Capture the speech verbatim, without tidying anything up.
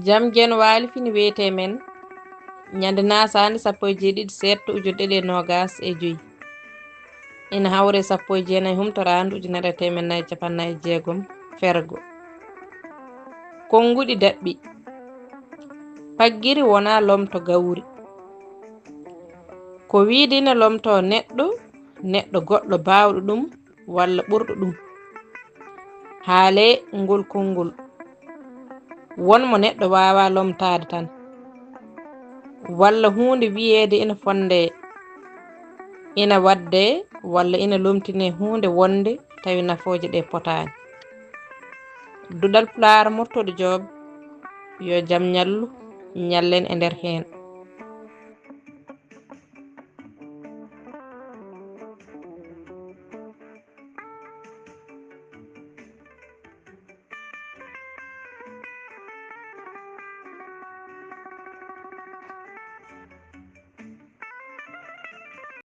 Jam Gen Waali fini wiyetee men ñande naasaande sappo e jeeɗiɗi seeɗto ujunere ɗiɗi e noogaas e joy, ina hawre sappo e jeenayi humtoraandu ujunere e teemedde nayi e capanɗe nayi e jeegom fergo. Konnguɗi daɓɓi. Paggiri wonaa lomto gawri. Ko wiyde ina lomtoo neɗɗo, neɗɗo goɗɗo baawɗo ɗum walla ɓurɗo ɗum. Haalee ngol konngol. Won mo neɗɗo waawaa lomtaade tan. Walla huunde wiyeede ina fonnde, ina waɗde, walla ina lomtinee huunde wonnde tawi nafooje ɗe potaani. Duɗal Pulaar Murtuɗo Joob, yo jam ñallu, ñallen e nder heen.